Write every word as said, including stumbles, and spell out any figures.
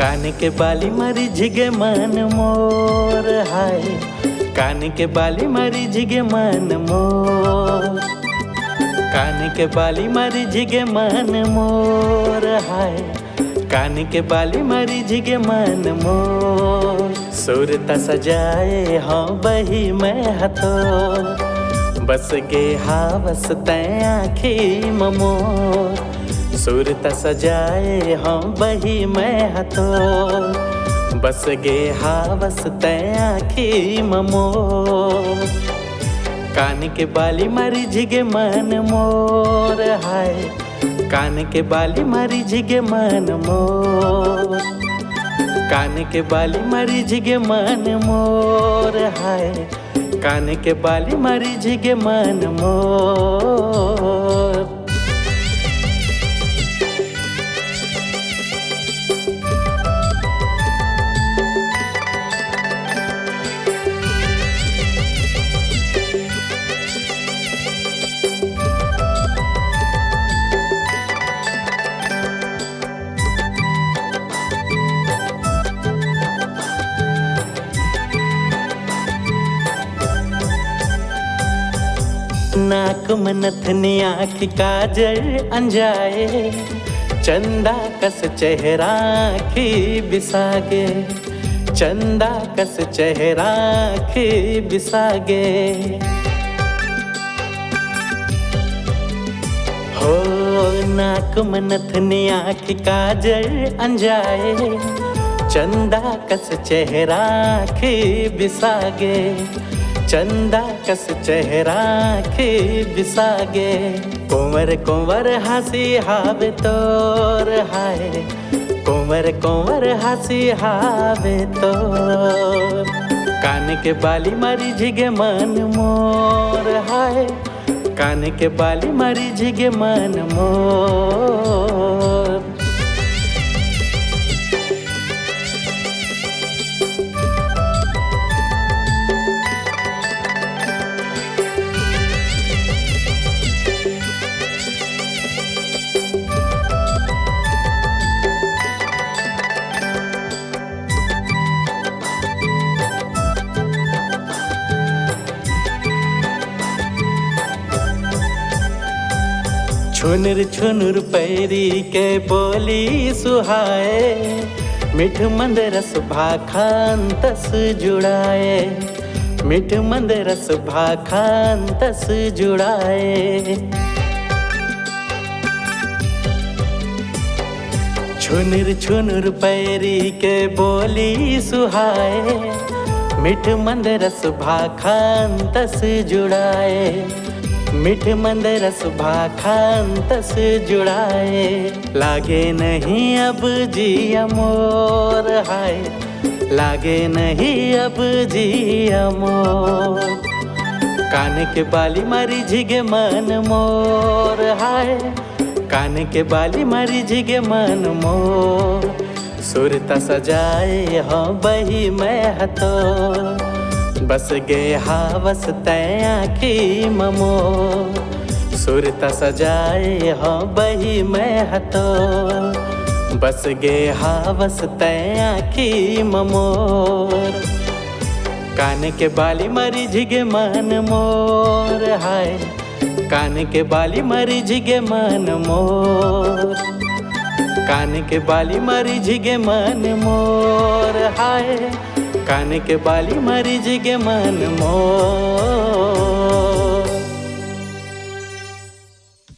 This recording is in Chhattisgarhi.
कान के बाली म रिझ गे मन मोर हाय, कान के बाली म रिझ गे मन मोर, कान के बाली म रिझ गे मन मोर हाय, कान के बाली म रिझ गे मन मोर। सुरता सजाए हँव बही मैं ह तोर, बस गे हावस तैं आँखी म मोर। सुरता सजाए हँव बही मैं ह तोर, बस गे हावस तैं आँखी म मोर। कान के बाली म रिझ गे मन मोर हाय, कान के बाली म रिझ गे मन मोर, कान के बाली म रिझ गे मन मोर हाय, कान के बाली म रिझ गे मन मोर। नाक म नथनी आँखी काजर अंजाए, चंदा कस चेहरा आँखी बिसागे, चंदा कस चेहरा आँखी बिसागे। हो नाक म नथनी आँखी काजर अंजाए, चंदा कस चेहरा आँखी बिसागे, चंदा कस चेहरा आँखी बिसागे। कोंवर कोंवर हाँसी हावे तोर हाय, कोंवर कोंवर हाँसी हावे तोर। कान के बाली म रिझ गे मन मोर हाय, कान के बाली म रिझ गे मन मोर। छुनुर छुनुर पैरी के बोली सुहाए, मीठ मंद रस भाखान तस जुड़ाए, मीठ मंद रस भाखान तस जुड़ाए। छुनुर छुनुर पैरी के बोली सुहाए, मीठ मंद रस भाखान तस जुड़ाए, मीठ मंद रस भाखान तस जुड़ाए। लागे नहीं अब जिया मोर हाय, लागे नहीं अब जिया मोर। कान के बाली म रिझ गे मन मोर हाय, कान के बाली म रिझ गे मन मोर। सुरता सजाए हँव बही मैं ह तोर, बस गे हावस तैं आँखी म मोर। सुरता सजाए हँव बही मैं ह तोर, बस गे हावस तैं आँखी म मोर। कान के बाली म रिझ गे मन मोर हाय, कान के बाली म रिझ गे मन मोर। कान के बाली म रिझ गे मन मोर हाय, कान के बाली म रिझ गे मन मोर।